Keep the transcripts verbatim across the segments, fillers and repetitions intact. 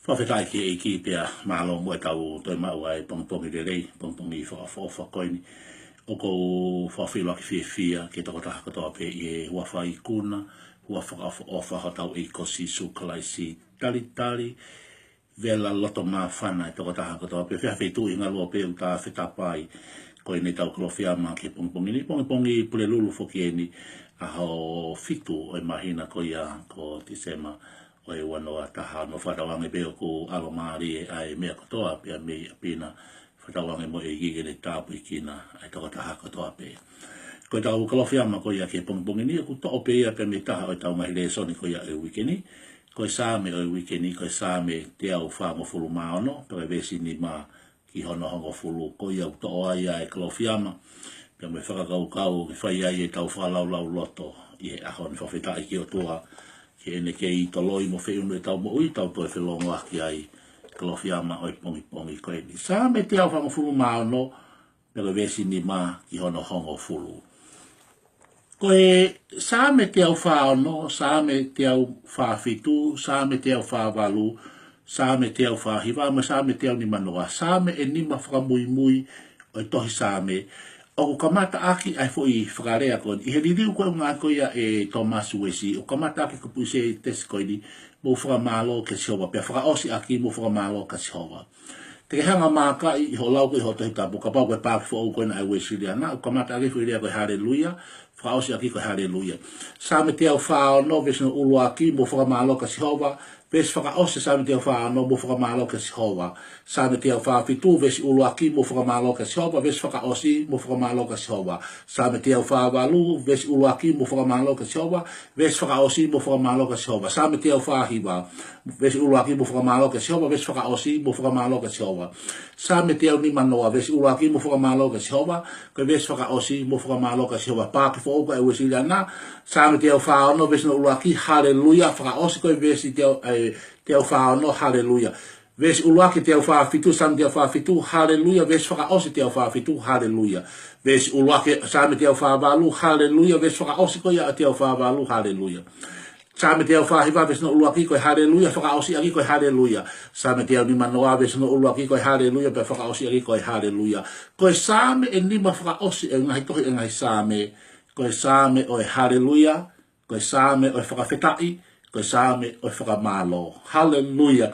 Fakafetaʻi ki he ʻEiki pea mālō muʻa ʻetau toe maʻu ʻa e pongipongi lelei, pongipongi fakaʻofoʻofa ko eni. ʻOku ou fakafeʻiloaki fiefia ki he tokotaha kotoa pē ʻi he huafa ikuna, huafa fakaʻofoʻofa hotau ʻEiki ko Sīsū Kalaisi. Talitali, vela loto māfana e tokotaha kotoa pē, feʻaveʻi tuʻu ʻi he ngaluope ʻoku ta fetaʻi ai. Ko eni ʻetau Kalofiama ki he pongipongi ni, pongipongi Pulelulu foki eni, ʻaho fitu ʻo e māhina ko ia ko Tīsema ʻo e ua noa taha ono. Fakatauange pē ʻoku ʻalomālie ʻa e meʻa kotoa pē mei ʻapi na. Fakatauange mo e ʻEiki ke ne tāpuekina ʻa e tokotaha kotoa pē. Ko ʻetau Kalofiama ko ia ki he pongipongi ni ʻoku toʻo pē ia pē mei he taha ʻo ʻetau ngaahi lēsoni ko ia ʻo e uike ni. Ko e Saame ʻo e uike ni, ko e Saame teau fāngofulu mā ono, pea ko e veesi nima ki hono hongofulu. Ko ia ʻoku toʻo ai ʻa e Kalofiama, pea mo e fakakaukau ke fai ai ʻetau fakalaulauloto ʻi he ʻaho ni. Fakafetaʻi ki he ʻOtua, ki heʻene kei toloi mo feʻunu ʻetau moʻui, tau toe felōngoaki ai Kalofiama ʻo e pongipongi ko eni. Saame teau fāngofulu mā ono, pea ko e veesi nima ki hono hongofulu. Ko e Saame teau fā ono, Saame teau fā fitu, Saame teau fā valu, Saame teau fā hiva, mo e Saame teau nima noa. Saame ʻe nima fakamuimui ʻo e tohi Saame. ʻOku kamata ʻaki ʻa e foʻi fakalea ko eni ʻi he liliu ko ē ʻoku ngāueʻaki ko ia ʻe Thomas Uesi, ʻoku kamata ʻaki e kupuʻi sētesi ko eni: Mou fakamālō kia Sihova, pea fakaʻosi ʻaki: Mou fakamālō kia Sihova. Te ke hanga ʻo maakaʻi ʻi hoʻo lau ko ē ʻi hoʻo Tohi Tapu, kapau ko e paaki foʻou ko ena ʻa e Uesiliana, ʻoku kamata ʻaki e foʻi lea ko e Haleluia, fakaʻosi ʻaki ko e Haleluia. Saame teau fā ono, veesi hono ʻuluaki: Mou fakamālō kia Sihova. Veesi fakaʻosi Saame teau fā ono: Mou fakamālō kia Sihova. Saame teau fā fitu, veesi ʻuluaki: Mou fakamālō kia Sihova. Veesi fakaʻosi: Mou fakamālō kia Sihova. Saame teau fā valu, veesi ʻuluaki: Mou fakamālō kia Sihova. Veesi fakaʻosi: Mou fakamālō kia Sihova. Saame teau fā hiva, veesi ʻuluaki: Mou fakamālō kia Sihova. Veesi fakaʻosi: Mou fakamālō kia Sihova. Saame teau nima noa, veesi ʻuluaki: Mou fakamālō kia Sihova. Ko e veesi fakaʻosi: Mou fakamālō kia Sihova. Paaki foʻou ko ē ʻa e Uesiliana. Saame teau fā ono, veesi hono ʻuluaki: Haleluia. Fakaʻosi ko ē veesi teau, ʻe, teau fā ono: Haleluia. Veesi ʻuluaki teau fā fitu, Saame teau fā fitu: Haleluia. Veesi fakaʻosi teau fā fitu: Haleluia. Veesi ʻuluaki Saame teau fā valu: Haleluia. Veesi fakaʻosi ko ia ʻa e teau fā valu: Haleluia. Saame teau fā hiva, veesi hono ʻuluaki ko e Haleluia, fakaʻosi ʻaki ko e Haleluia. Saame teau nima noa, veesi hono ʻuluaki ko e Haleluia, pea fakaʻosi ʻaki ko e Haleluia. Ko e Saame ʻe nima fakaʻosi ʻo e ngaahi tohi ʻo e ngaahi Saame, ko e Saame ʻo e Haleluia, ko e Saame ʻo e fakafetaʻi, ko e Saame ʻo e fakamālō. Haleluia.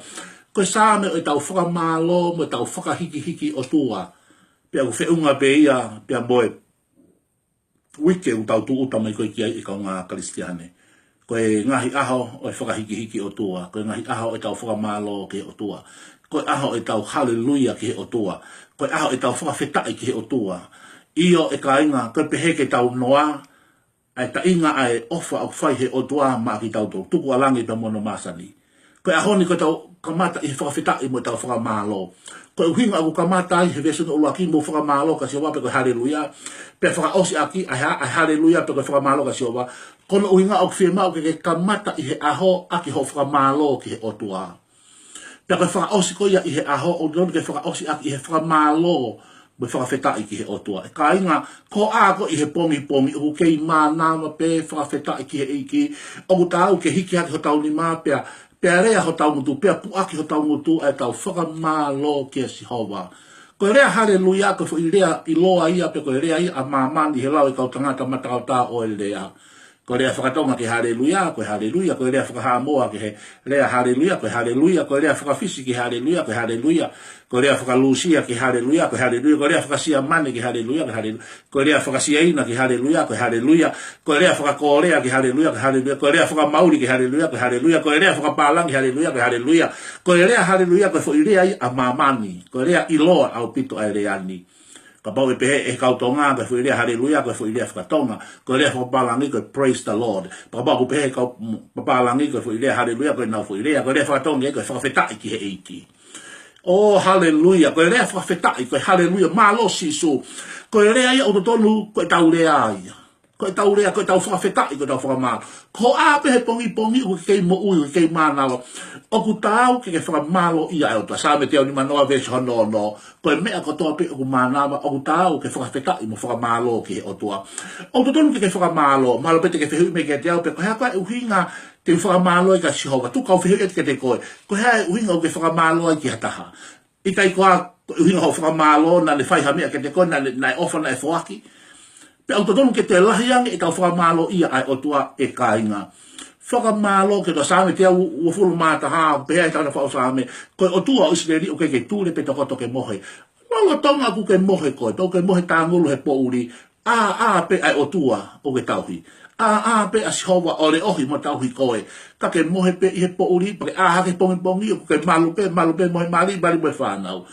Ko e Saame ʻo ʻetau fakamālō mo ʻetau fakahikihiki ʻOtua. Pea ʻoku feʻunga pē ia pea mo e uike ʻoku tau tūʻuta mai ko ē ki ai, ʻe kāinga Kalisitiane. Ko e ngaahi ʻaho ʻo e fakahikihiki ʻOtua, ko e ngaahi ʻaho ʻo ʻetau fakamālō ki he ʻOtua, ko e ʻaho ʻo ʻetau haleluia ki he ʻOtua, ko e ʻaho ʻo ʻetau fakafetaʻi ki he ʻOtua. ʻIo, ʻe kāinga, ko e pehē ke tau noa ʻa e taʻinga ʻa e ʻofa ʻoku fai ʻe he ʻOtua maʻa kitautolu, tukuʻalangi pea mo hono māsani. Ko e ʻaho ni ko ʻetau kamata ʻi he fakafetaʻi mo ʻetau fakamālō. Ko e ʻuhinga ʻoku kamata ai he veesi hono ʻuluaki: Mou fakamālō kia Sihova, pe ko e Haleluia, pea fakaʻosi ʻaki ʻa e ha-, ʻa e Haleluia, pe ko e fakamālō kia Sihova. Ko hono ʻuhinga ʻoku fiemaʻu ke ke kamata ʻi he ʻaho ʻaki hoʻo fakamālō ki he ʻOtua. Pea ko e fakaʻosi ko ia ʻi he ʻaho, ʻoku totonu ke fakaʻosi ʻaki ʻi he fakamālō mo e fakafetaʻi ki he ʻOtua. ʻE kāinga, ko e ʻā ko ē ʻi he pongipongi ʻoku kei mānava pē fakafetaʻi ki he ʻEiki, ʻoku taau ke hiki hake hotau nima pea, pea lea hotau ngutu, pea puʻaki hotau ngutu ʻa ʻetau fakamālō kia Sihova. Ko e lea haleluia ko e foʻi lea ʻiloa ia, pe ko e lea ia ʻa māmani ʻi he lau ʻa e kau tangata matakautā ʻo e lea. Ko e lea fakatonga ki he haleluia, ko e haleluia. Ko e lea fakahaʻamoa ki he lea haleluia, ko e haleluia. Ko e lea fakaFisi ki he haleluia, ko e haleluia. Ko e lea fakaLūsia ki he haleluia, ko e haleluia. Ko e lea fakaSiamane ki he haleluia, ko e haleluia. Ko e lea fakaSiaina ki he haleluia, ko e haleluia. Ko e lea fakaKōlea ki he haleluia, ko e haleluia. Ko e lea fakaMauli ki he haleluia, ko e haleluia. Ko e lea fakaPālangi ki he haleluia, ko e haleluia. Ko e lea haleluia ko e foʻi lea ia ʻa māmani. Ko e lea ʻiloa ʻaupito ʻa e lea ni. Kapau ʻe pehē ʻe he kau Tonga ko e foʻi lea haleluia ko e foʻi lea fakaTonga, ko e lea fakaPālangi ko e praise the Lord. Kapau ʻoku pehē ʻe he kau, mm, Papālangi ko e foʻi lea haleluia ko ʻenau foʻi lea, ko e lea fakaTonga ko e fakafetaʻi ki he ʻEiki. ʻO haleluia, ko e lea fakafetaʻi, ko e haleluia, mālō Sīsū. Ko e lea ia ʻoku totonu ko ʻetau lea ia. Ko ʻetau lea, ko ʻetau fakafetaʻi, ko ʻetau fakamālō. Ko e ʻā pē he pongipongi ʻoku ke kei moʻui, ʻoku ke kei mānava, ʻoku taau ke ke fakamālōʻia ʻa e ʻOtua. Saame teau nimanoa veesi hono ono: Ko e meʻa kotoa pē ʻoku mānava, ʻoku taau ke fakafetaʻi mo fakamālō ki he ʻOtua. ʻOku totonu ke ke fakamālō, mahalo pē te ke fehuʻi mai kiate au pe ko e hā koā e ʻuhinga te u fakamālō ai kia Sihova. Tuku ke u fehuʻi atu kiate koe, ko e hā e ʻuhinga ʻoku ke fakamālō ai ki ha taha? ʻIkai ko e ʻuhinga hoʻo fakamālō naʻa ne fai ha meʻa kiate koe, naʻa ne, naʻe ʻofa, naʻe foaki? Pea ʻoku totonu ke toe lahi ange ʻetau fakamālōʻia ʻa e ʻOtua, ʻe kāinga. Fakamālō ki he ʻOtua. Saame teau uofulu mā taha, pehē ʻe he tangata faʻu Saame, ko e ʻOtua ʻo ʻIsileli ʻoku ʻikai ke tule pe tokoto ke mohe. Lolotonga ʻoku ke mohe koe, pe ʻoku ke mohe tāngulu he poʻuli, ʻā, ʻā pē ʻa e ʻOtua ʻoku ke tauhi. ʻĀ, ʻā pē ʻa Sihova ʻo leʻohi mo tauhi koe. Ka ke mohe pē ʻi he poʻuli, pea ke ʻā hake he pongipongi, ʻoku ke malu pē, malu pē mo e mali, mali mo e fānau.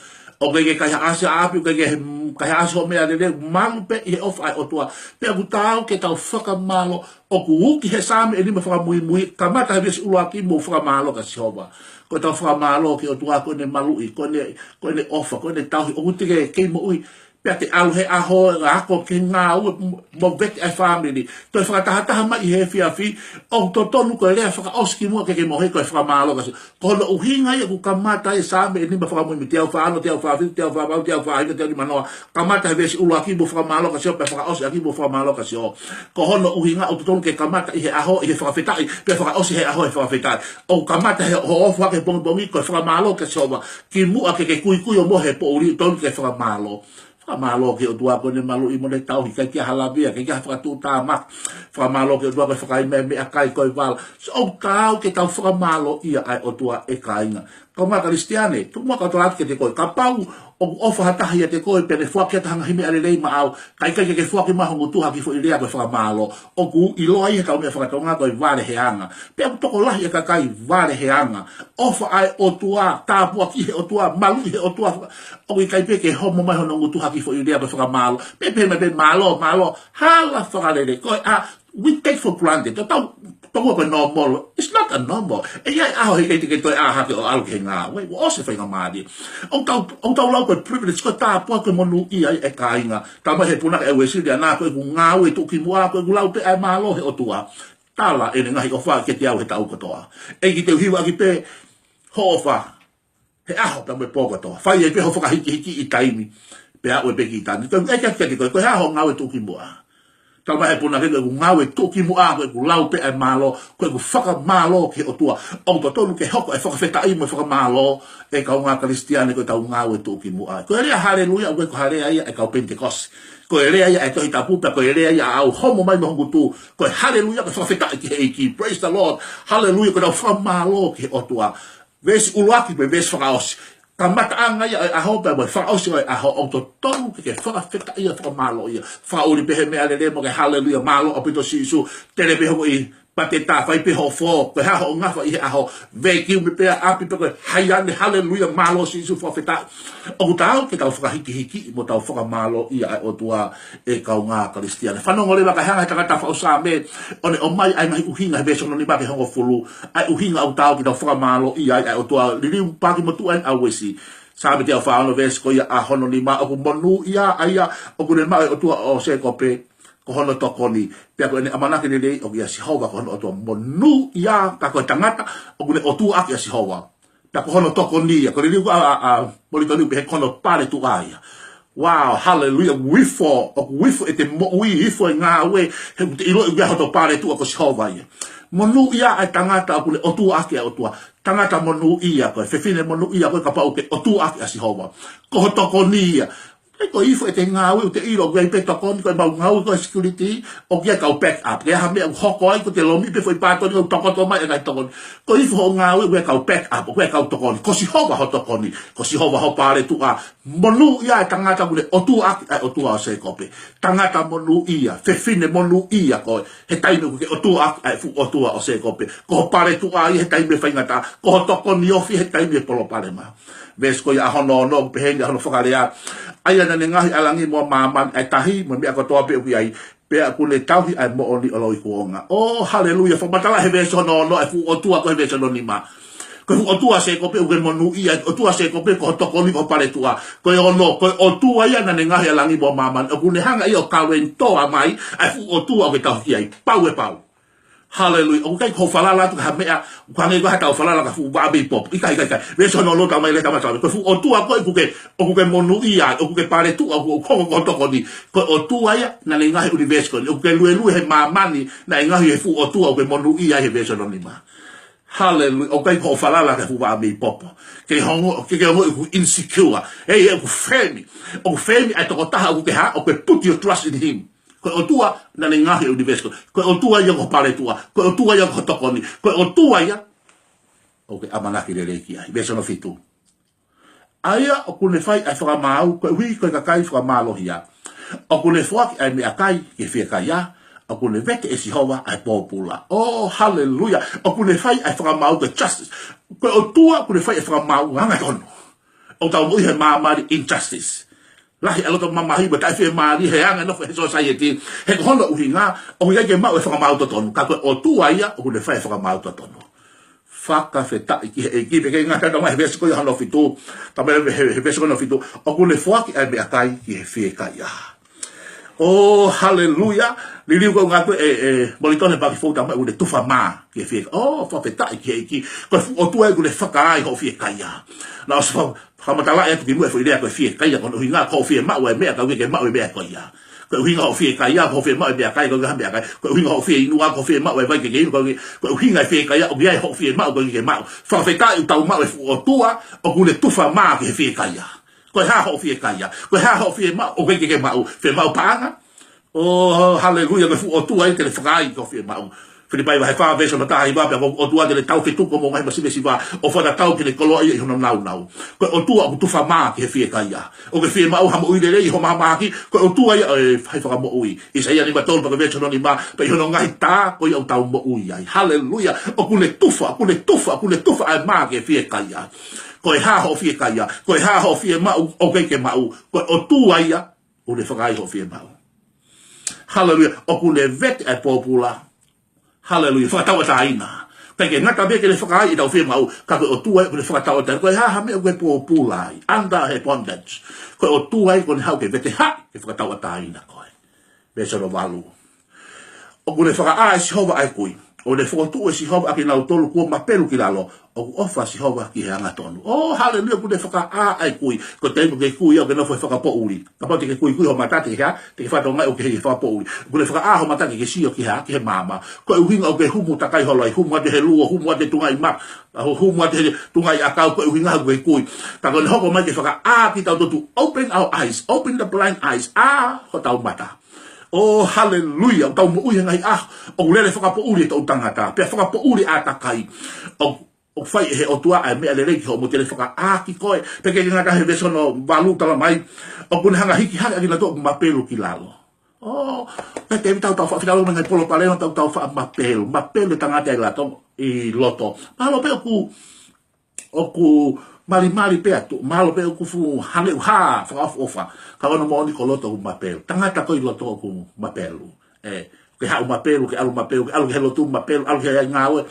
ʻOku ʻikai ke kaihaʻasi ʻa e ʻapi, ʻoku ʻikai ke kaihaʻasi hoʻo meʻalele, malu pē ʻi he ʻofa ʻa e ʻOtua. Pea ʻoku taau ke tau fakamālō, ʻoku uki he Saame ʻe nima fakamuimui, kamata he veesi ʻuluaki mo fakamālō kia Sihova. Ko ʻetau fakamālō ki he ʻOtua, ko ʻene maluʻi, ko ʻene, ko ʻene ʻofa, ko ʻene tauhi, ʻoku te kei moʻui, pea te ʻalu he ʻaho, ako, ke ngāue, mo vete ʻa e fāmili. Toe fakatahataha mai ʻi he efiafi, ʻoku totonu ko e lea fakaʻosi kimuʻa ke ke mohe ko e fakamālō kia Sihova. Ko hono ʻuhinga ia ʻoku kamata ai e Saame ʻe nima fakamuimui, teau fā ono, teau fā fitu, teau fā valu, teau fā hiva, teau nima noa. Kamata he veesi ʻuluaki mo fakamālō kia Sihova, pea fakaʻosi ʻaki mo fakamālō kia Sihova. Ko hono ʻuhinga ʻoku totonu ke kamata ʻi he ʻaho ʻi he fakafetaʻi, pea fakaʻosi he ʻaho he fakafetaʻi. ʻOku kamata he hoʻo ʻofa hake he pongipongi ko e fakamālō kia Sihova. Kimuʻa ke ke kuikui ʻo mohe he poʻuli, totonu ke fakamālō. Fakamālō ki he ʻOtua ko ʻene maluʻi mo ʻene tauhi, ʻikai ke ʻi ai ha lavea, ʻikai ke ʻi ai ha fakatuʻutāmaki. Fakamālō ki he ʻOtua ko e fakaʻi meʻa, meʻakai, ko e vala. So, ʻoku taau ke tau fakamālōʻia ʻa e ʻOtua, ʻe kāinga. Kāinga Kalisitiane, tuku muʻa ke u tala atu kiate koe, kapau ʻoku ʻofa ha taha ʻiate koe, pea ne foaki atu ha ngaahi meʻa lelei maʻau, ka ʻikai ke ke foaki mai ho ngutu ha kiʻi foʻi lea ko e fakamālō, ʻoku ʻiloa ia ʻe heʻetau meʻa faka-Tonga ko e vale he anga. Pea ʻoku tokolahi e kakai vale he anga. ʻOfa ʻa e ʻOtua, tāpuakiʻi he ʻOtua, maluʻi he ʻOtua, ʻoku ʻikai pē ke homo mai hono ngutu ha kiʻi foʻi lea ko e fakamālō. Pea pehē mai pē mālō, mālō, hala fakalelei. Ko e ʻā, we take for granted. Tau, tau ko e normal. It's not a normal. ʻE ʻi ai e ʻaho he ʻikai te ke toe ʻā hake ʻo ʻalu ki he ngāue. Ua ʻosi e faingamālie. ʻOku tau, ʻoku tau lau ko e privilege, ko e tāpuaki, ko e monūʻia ia, ʻe kāinga. Talamai ʻe he punake ʻa e Uēsiliana, ko ʻeku ngāue tuʻukimuʻa, ko ʻeku lau pē ʻa e mālō ʻo e ʻOtua. Tala ʻene ngaahi ʻofa kiate au he taʻu kotoa. ʻEiki, te u hivaʻaki pē hoʻo ʻofa he ʻaho pea mo e pō kotoa. Fai ai pē hoʻo fakahīkihikiʻi taimi, pea aʻu ai pē ki taimi. Ko e ʻeke atu kiate koe, ko e hā hoʻo ngāue tuʻukimuʻa? Talamai ʻe he punake, ko ʻeku ngāue tuʻukimuʻa ko ʻeku lau pē ʻa e mālō, ko ʻeku fakamālō ki he ʻOtua. ʻOku totonu ke hoko e fakafetaʻi mo e fakamālō, ʻe kāinga Kalisitiane, ko ʻetau ngāue tuʻukimuʻa. Ko e lea haleluia, ʻoku ʻikai ko ha lea ia ʻa e kau Penitekosi. Ko e lea ia ʻa e Tohi Tapu, pea ko e lea ia ʻa e homo mai mei ho ngutu. Ko e haleluia, ko e fakafetaʻi ki he ʻEiki. Praise the Lord. Haleluia, ko ʻetau fakamālō ki he ʻOtua. Veesi ʻuluaki pea veesi fakaʻosi. Kamataʻanga ia ʻo e ʻaho pea mo e fakaʻosi ʻo e ʻaho, ʻoku totonu ke ke fakafetaʻia, fakamālōʻia. Fakaʻuli pē he meʻalele mo ke haleluia, mālō ʻaupito Sīsū. Tele pē hoʻo kiʻi pateta, fai pē hoʻo fō, ko e hā hoʻo ngafa ʻi he ʻaho, vacuum pē ʻa e ʻapi pe ko e haiane, haleluia, mālō Sīsū, fakafetaʻi. ʻOku taau ke tau fakahīkihikiʻi mo tau fakamālōʻia ʻa e ʻOtua, ʻe kāinga Kalisitiane. Fanongo leva, ka hanga ʻe he tangata faʻu Saame ʻo ne ʻomai ʻa e ngaahi ʻuhinga he veesi hono nima ki he hongofulu, ʻa e ʻuhinga ʻoku taau ke tau fakamālōʻia ai ʻa e ʻOtua. Liliu paaki motuʻa eni ʻa Uesi. Saame teau fā ono veesi ko ia hono nima: ʻOku monūʻia ʻa ia ʻoku ne maʻu ʻe he ʻOtua ʻo Sēkope ko hono tokoni, pea ko ʻene ʻamanaki lelei ʻoku ʻia Sihova ko hono ʻOtua. Monūʻia, ka ko e tangata ʻoku ne ʻOtua ʻaki ʻa Sihova. Pea ko hono tokoni ia, ko e liliu ʻa, ʻa, ʻa Molitoni ʻoku pehē ko hono paletuʻa ia. Wow, haleluia, ʻoku ifo, ʻoku ifo ʻete moʻui, ifo e ngāue, he ʻoku te ʻilo ʻoku ʻi ai hoto paletuʻa ko Sihova ia. Monūʻia ʻa e tangata ʻoku ne ʻOtua ʻaki ʻa e ʻOtua. Tangata monūʻia koe, fefine monūʻia koe kapau ʻoku ke ʻOtua ʻaki ʻa Sihova. Ko ho tokoni ia. ʻIkai ko e ifo ʻete ngāue ʻoku te ʻilo ʻoku ʻi ai pē tokoni, ko ʻemau ngāue ko e security, ʻoku ʻi ai e kau back up. Ke ʻi ai ha meʻa ʻoku hoko ai, ko te lomi pē foʻi pātoni ʻoku tokoto mai e ngaahi tokoni. Ko e ifo hoʻo ngāue, ʻoku ʻi ai e kau back up, ʻoku ʻi ai e kau tokoni. Ko Sihova ho tokoni, ko Sihova ho paletuʻa. Monūʻia e tangata ʻoku ne ʻOtua ʻaki ʻa e ʻOtua ʻo Sēkope. Tangata monūʻia, fefine monūʻia koe, he taimi ʻoku ke ʻOtua ʻaki ʻa e fuʻu ʻOtua ʻo Sēkope. Ko ho paletuʻa ia he taimi e faingataʻa, ko ho tokoni ofi he taimi e palopalema. Veesi ko ia hono ono, ʻoku pehē ni hono fakalea: ʻA ia naʻa ne ngaohi ʻa e langi mo māmani, ʻa e tahi mo e meʻa kotoa pē ʻoku ʻi ai, pea ʻoku ne tauhi ʻa e moʻoni ʻo lauikuonga. ʻŌ, haleluia. Fakamatala he veesi hono ono ʻa e fuʻu ʻOtua ko e veesi hono nima. Ko e fuʻu ʻOtua ʻo Sēkope ʻoku ke monūʻia, ʻOtua ʻo Sēkope ko ho tokoni, ko ho paletuʻa. Ko e ono, ko e ʻOtua ia naʻa ne ngaohi ʻa e langi mo māmani. ʻOku ne hanga ia ʻo guarantor mai ʻa e fuʻu ʻOtua ʻoku ke tauhi ai. Pau e pau. Haleluia. ʻOku ʻikai ko hoʻo falala atu ki ha meʻa, ʻoku hangē ko haʻatau falala ki ha fuʻu vaʻa mei popo. ʻIkai, ʻikai, ʻikai. Veesi ono loloto mai leka mata. Ko e fuʻu ʻOtua ko ē ʻoku ke, ʻoku ke monūʻia ai, ʻoku ke paletuʻa, ʻoku, ʻoku hoko ko ho tokoni. Ko e ʻOtua ia naʻa ne ngaohi e ʻunivēsi ko eni. ʻOku ke luelue he māmani naʻe ngaohi ʻe he fuʻu ʻOtua ʻoku ke monūʻia ai he veesi ono nima. Haleluia. ʻOku ʻikai ko hoʻo falala ki ha fuʻu vaʻa mei popo. Ke ongo, ke, ke ongoʻi ʻoku insecure. Ei, ʻoku fēmi. ʻOku fēmi ʻa e tokotaha ʻoku ke hā, ʻoku ke put your trust in him. Ko e ʻOtua naʻa ne ngaohi e ʻunivēsi ko ē. Ko e ʻOtua ia ko ho paletuʻa. Ko e ʻOtua ia ko ho tokoni. Ko e ʻOtua ia ʻoku ke ʻamanaki lelei ki ai. Veesi ono fitu. ʻA ia ʻoku ne fai ʻa e fakamaau, koeʻuhi ko e kakai fakamālohia. ʻOku ne foaki ʻa e meʻakai ki he fiekaia. ʻOku ne vete ʻe Sihova ʻa e pōpula. Oh, haleluia. ʻOku ne fai ʻa e fakamaau, ko e justice. Ko e ʻOtua ʻoku ne fai ʻa e fakamaau, anga tonu. ʻOku tau moʻui he māmani injustice. Lahi ʻa e loto mamahi mo e taʻefiemālie he anga e nofo he society. He ko hono ʻuhinga, ʻoku ʻikai ke maʻu e fakamaau totonu. Ka ko e ʻOtua ia, ʻoku ne fai e fakamaau totonu. Fakafetaʻi ki he ʻEiki. Pea ʻoku ngata ʻi he veesi ko ia hono fitu. Tama he, he, he veesi ko hono fitu. ʻOku ne foaki ʻa e meʻakai ki he fiekaia. Oh, haleluia. Liliu ko ē ʻa e ngāue ʻa e, ʻa e Molitoni Paki Fou, tama ʻoku ne tufa mā ki he fiekaia. Oh, fakafetaʻi ki he ʻEiki. Ko e fuʻu ʻOtua ʻoku ne fakaai hoʻo fiekaia. Naʻe ʻosi fa-, fakamatalaʻi atu kimuʻa e foʻi lea ko e fiekaia, ko hono ʻuhinga ko hoʻo fiemaʻu e meʻa kae ʻikai ke ke maʻu e meʻa ko ia. Ko e ʻuhinga hoʻo fiekaia, ko hoʻo fiemaʻu e meʻakai, ko e ʻuhinga hoʻo fieinua, ko hoʻo fiemaʻu e vai ke ke inu, ko e, ko e ʻuhinga e fiekaia, ʻoku ʻi ai hoʻo fiemaʻu, ʻoku ʻikai ke ke maʻu. Fakafetaʻi ʻoku tau maʻu e fuʻu ʻOtua ʻoku ne tufa mā ki he fiekaia. Ko e hā hoʻo fiekaia? Ko e hā hoʻo fiemaʻu ʻoku ʻikai ke ke maʻu? Fiemaʻu paʻanga? Oh, haleluia, ko e fuʻu ʻOtua ia te ne fakaai ki hoʻo fiemaʻu. Filipai vahe fā veesi hono taha hiva, pea ko e ʻOtua te ne taufetuku mo e ngaahi masiva, ʻo fakatatau ki heʻene koloaʻia ʻi hono nāunau. Ko e ʻOtua ʻoku tufa mā ki he fiekaia. ʻOku ke fiemaʻu ha moʻui lelei ʻi ho mahamahaki, ko e ʻOtua ia ʻoku fai fakamoʻui. ʻAisea nima tolu pea ko e veesi hono nima, pea ʻi hono ngaahi tā ko ia ʻoku tau moʻui ai. Haleluia. ʻOku ne tufa, ʻoku ne tufa, ʻoku ne tufa ʻa e mā ki he fiekaia. Ko e hā hoʻo fiekaia? Ko e hā hoʻo fiemaʻu ʻoku ʻikai ke maʻu? Ko e ʻOtua ia ʻoku ne fakaai hoʻo fiemaʻu. Haleluia. ʻOku ne vete ʻa e pōpula. Haleluia. Fakatauʻatāina. ʻIkai ke ngata pē ke ne fakaai ʻetau fiemaʻu, ka ko e ʻOtua ʻoku ne fakatauʻatāina. Ko e hā ha meʻa ʻoku ke pōpula ai, under he bondage? Ko e ʻOtua ia ʻoku ne haʻu ke vete, haʻu ke fakatauʻatāina koe. Veesi hono valu. ʻOku ne fakaʻā ʻe Sihova ʻa e kui. ʻOku ne fokotuʻu ʻe Sihova ʻa kinautolu kuo mapelu ki lalo. ʻOku ʻofa ʻa Sihova ki he angatonu. Oh, haleluia, ʻoku ne fakaʻā ʻa e kui. Ko e taimi ʻoku ke kui ai ʻoku ke nofo he fakapoʻuli. Kapau te ke kuikui ho mata te ke hā, te ke fakatokangaʻi ʻoku ke ʻi he fakapoʻuli. ʻOku ne fakaʻā ho mata ke ke sio ki he hā, ki he maama. Ko e ʻuhinga ʻoku ke humu takai holo ai, humu atu he luo, humu atu he tungaʻi maka, ʻa, humu atu he tungaʻi ʻakau, ko e ʻuhinga ʻoku ke kui. Ka ko ʻene hoko mai ke fakaʻā kitautolu, to open our eyes, open the blind eyes, ʻā hotau mata. Oh, haleluia, ʻoku tau moʻui he ngaahi ʻaho ʻoku lele fakapoʻuli ʻetau tangata, pea fakapoʻuli ʻātakai. ʻOku ʻoku fai ʻe he ʻOtua ʻa e meʻa lelei ki hoʻo moʻui, te ne fakaʻā ki koe. Pea ʻoku ngata he veesi hono valu tala mai, ʻoku ne hanga hiki hake ʻa kinautolu ʻoku mapelu ki lalo. Oh, pea te tau tau faʻa fitalo mai ngaahi palopalema, tau tau faʻa mapelu, mapelu e tangata ʻi loto, ʻi loto. Mahalo pē ʻoku, ʻoku malimali pē ʻa tuʻa, mahalo pē ʻoku fuʻu hangē ʻoku hā fakaʻofoʻofa. Ka ko hono moʻoni ko loto ʻoku mapelu. Tangata ko ē ʻi loto ʻoku mapelu. ʻE, ke haʻu mapelu, ke ʻalu mapelu, ke ʻalu ki he lotu mapelu, ʻalu ki he ngāue.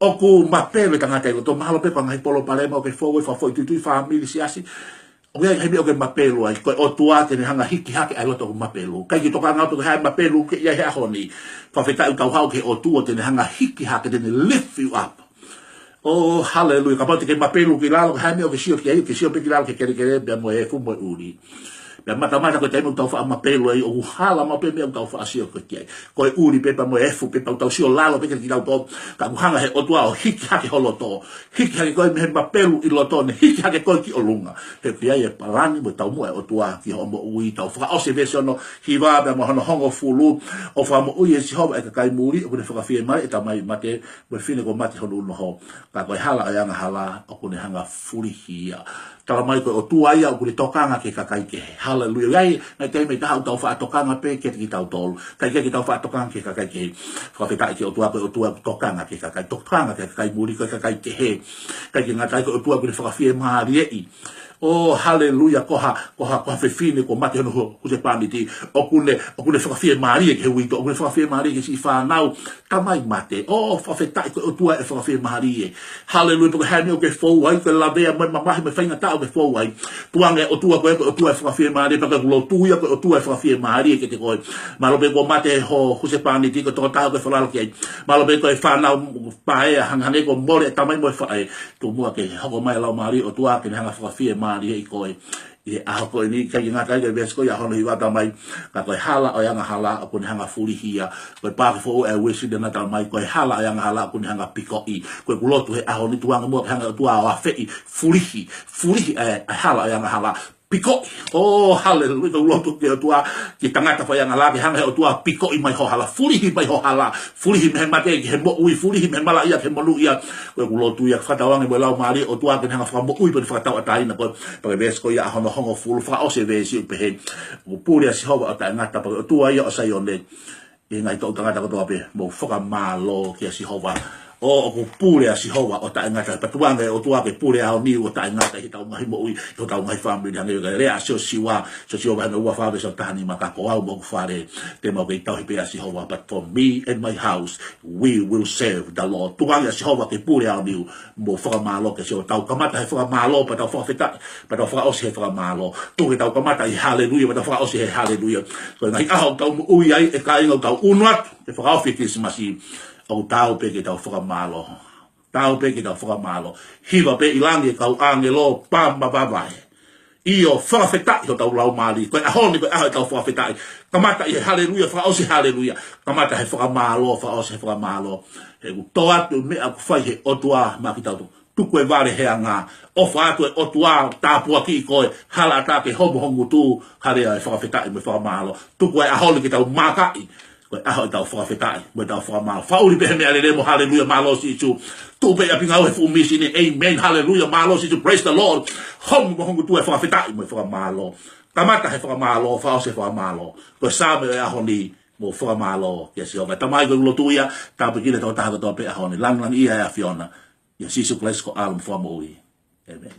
ʻOku mapelu e tangata ʻi loto, mahalo pē ko e ngaahi palopalema ʻoku ke fou ai, fakafoʻituitui, fāmili, siasi. ʻOku ʻi ai e meʻa ʻoku ke mapelu ai, ko e ʻOtua te ne hanga hiki hake ʻa e loto ʻoku mapelu. ʻIkai ke tokanga pe ko e hā e mapelu ʻoku ke ʻi ai he ʻaho ni. Fakafetaʻi ʻoku tau haʻu ki he ʻOtua te ne hanga hiki hake, te ne lift you up. Oh, haleluia. Kapau te ke mapelu ki lalo, ko e hā e meʻa ʻoku ke sio ki ai? ʻOku ke sio pē ki lalo ki he kelekele, pea mo e efu mo e ʻuli. Pea matamata ko e taimi ʻoku tau faʻa mapelu ai, ʻoku hala maʻu pē e meʻa ʻoku tau faʻa sio ki ai. Ko e ʻuli pē pea mo e efu pē, pea ʻoku tau sio lalo pē kitautolu. Ka ʻoku hanga he ʻOtua ʻo hiki hake ho loto. Hiki hake koe mei he mapelu ʻi loto, ne hiki hake koe ki ʻolunga. He ʻoku ʻi ai e palani mo e taumuʻa e ʻOtua ki hoʻo moʻui. Tau fakaʻosi e veesi hono hiva pea mo hono hongofulu. ʻOku fakamoʻui ʻe Sihova ʻa e kakai muli, ʻoku ne fakafiemālieʻi e tamai mate, mo e fefine kuo mate hono ʻunoho. Ka ko e hala ʻo e angahala ʻoku ne hanga fulihi ia. Tala mai ko e ʻOtua ia ʻoku ne tokanga ki he kakai kehe. Haleluia. ʻI ai e ngaahi taimi ʻe taha ʻoku tau faʻa tokanga pē kiate kitautolu, kae ʻikai ke tau faʻa tokanga ki he kakai kehe. Fakafetaʻi ki he ʻOtua, ko e ʻOtua ʻoku tokanga ki he kakai, tokanga ki he kakai muli, ko e kakai kehe. ʻIkai ke ngata ai, ko e ʻOtua ʻoku ne fakafiemālieʻi. ʻŌ, haleluia, ko ha, ko ha, ko ha fefine, kuo mate hono hu-, husepāniti. ʻOku ne, ʻoku ne fakafiemālie ki he uitou, ʻoku ne fakafiemālie ki he siʻi fānau. Tamai mate, ʻō, fakafetaʻi ko e ʻOtua ʻe fakafiemālie. Haleluia, pea ko e hā e meʻa ʻoku ke fou ai, ko e lavea mo e mamahi mo e faingataʻa ʻoku ke fou ai. Tukuange ʻOtua ko e, ko e ʻOtua ʻe fakafiemālie, pea ko ʻeku lotu ia ko e ʻOtua ʻe fakafiemālie kiate koe. Mahalo pē kuo mate ho husepāniti, ko e tokotaha ʻoku ke falala ki ai. Mahalo pē ko e fānau paea, hangehangē kuo mole e tamai mo e faʻē. Tuku muʻa ke hoko mai e Laumālie ʻo e ʻOtua ke ne hanga ʻo fakafiemālieʻi koe. ʻI he ʻaho ko eni, ʻikai ke ngata ai, ko e veesi ko ia hono hiva, Tamai, ka ko e hala ʻo e angahala ʻoku ne hanga ʻo fulihi ia. Ko e paaki foʻou ʻa e Uēsiliana, Tamai, ko e hala ʻo e angahala ʻoku ne hanga ʻo pikoʻi. Ko ʻeku lotu he ʻaho ni, tukuange muʻa ke hanga ʻe he ʻOtua ʻo afeʻi, fulihi, fulihi e, e hala ʻo e angahala. Pikoʻi. ʻŌ, haleluia, ʻoku ou lotu ki he ʻOtua, ki he tangata faiangahala, ke hanga ʻe he ʻOtua ʻo pikoʻi mai ho hala, fulihi mai ho hala, fulihi mei he mate ki he moʻui, fulihi mei he malaʻia ki he monūʻia. Ko ʻeku lotu ia, fakatauange mo e Laumālie ʻo e ʻOtua ke ne hanga ʻo fakamoʻui pea ne fakatauʻatāina koe. Pea ko e veesi ko ia hono hongofulu, fakaʻosi e veesi ʻoku pehē: ʻOku pule ʻa Sihova ʻo taʻengata, pea ko e ʻOtua ia ʻo Saione. ʻE ngaahi toʻu tangata kotoa pē, mou fakamālō kia Sihova. ʻŌ, ʻoku pule ʻa Sihova ʻo taʻengata, pea tukuange ʻe he ʻOtua ke pule ʻa e ʻaho ni ʻo taʻengata ʻi heʻetau ngaahi moʻui, ʻi hotau ngaahi fāmili, hangē ko e lea ʻa Siosiua, Siosiua vahe uofulu mā fā veesi taha nima, ka ko au mo hoku fale, te mau kei tauhi pē ʻa Sihova, but for me and my house, we will serve the Lord. Tukuange ʻa Sihova ke pule ʻa e ʻaho ni, mou fakamālō kia Sihova. Tau kamata he fakamālō, pea tau fakafetaʻi, pea tau fakaʻosi he fakamālō. Tuku ke tau kamata ʻi he haleluia, pea tau fakaʻosi he haleluia. Ko e ngaahi ʻaho ʻoku tau moʻui ai, ʻe kāinga, ʻoku tau ʻunu atu ke fakaofi e Kilisimasi, ʻoku taau pē ke tau fakamālō. Taau pē ke tau fakamālō. Hiva pē ʻi langi e kau ʻāngelo, pā mavava ē. ʻIo, fakafetaʻi hotau laumālie. Ko e ʻaho ni, ko e ʻaho ʻetau fakafetaʻi. Kamata ʻi he haleluia, fakaʻosi he haleluia. Kamata he fakamālō, fakaʻosi he fakamālō. He ʻoku tō atu e meʻa ʻoku fai ʻe he ʻOtua maʻa kitautolu. Tuku e vale he anga. ʻOfa atu e ʻOtua, tāpuakiʻi koe. Hala ʻatā ke homo ho ngutu, hala ʻa e fakafetaʻi mo e fakamālō. Tuku e ʻaho ni ke tau maʻu ai ko e ʻaho ʻetau fakafetaʻi mo ʻetau fakamālō. Fakaʻuli pē he meʻalele mo haleluia, mālō Sīsū. Tuʻu pē ʻi ʻapi ngāue he fuʻu mīsini, amen, haleluia, mālō Sīsū, praise the Lord. Homo mo ho ngutu e fakafetaʻi mo e fakamālō. Kamata he fakamālō, fakaʻosi he fakamālō. Ko e Saame ʻo e ʻaho ni, mou fakamālō kia Sihova. Tamai, ko ʻeku lotu ia, tāpuekina e tokotaha kotoa pē he ʻaho ni. Langilangiʻia e ʻAfiona. ʻIa Sīsū Kalaisi ko homau Fakamoʻui. Amen.